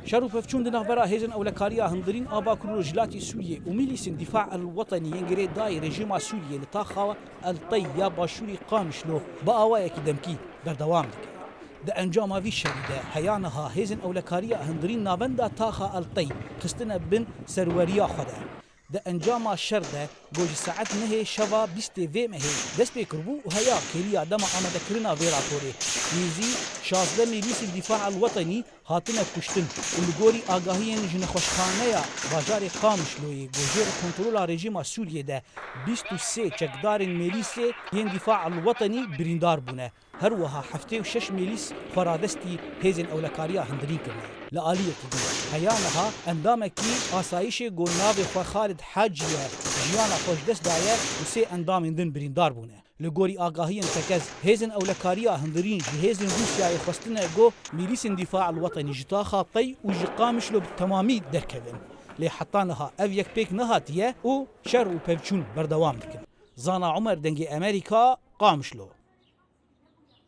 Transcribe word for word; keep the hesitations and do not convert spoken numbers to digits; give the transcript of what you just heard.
Şer û pevçûn di navbera Hêzên Ewlekariya Hundirîn a Bakur û Rojhilatê Sûriyê û Milîsên Dîfa el Wetenî yên girêdayî rejîma Sûriyê li taxa El Tey ya başûrî Qamişlo bi awayekî demkî berdewam dike. Di encama vî şerî de heya niha Hêzên Ewlekariya Hundirîn navenda taxa El Tey xistine bin serweriya xwe de. Di encama şer de ku ji saet nehê şeva bîstê vê mehê dest pê kiribû û heya kêliya dema amadekirina vê raporê, nêzî şazdeh milîsên Dîfa el Wetenî hatine kuştin û li gorî agahiyên ji nexweşxaneya bajarê Qamişloyê ku jê re kontrola rejîma Sûriyê de bîst û sê çekdarên milîsê yên Dîfa el Wetenî birîndar bûne. Her wiha heftê û şeş milîs xweradestî Hêzên Ewlekariya Hundirîn kirine. Li aliyekî din, heya niha endamekî asayişê ku navê xwe Xalid Hacî ye, jiyana xwe ji dest daye û sê endamên din birîndar bûne. Li gorî agahiyên tekez, Hêzên Ewlekariya Hundirîn ji hêzên Rûsyayê xwestine ku milîsên Dîfa el Wetenî ji taxa Tey û ji Qamişlo bi temamî derkevin. Lê heta niha ev yek pêk nehatiye û şer û pevçûn berdewam dikin. Zana Umer, Dengê Amerîka, Qamişlo.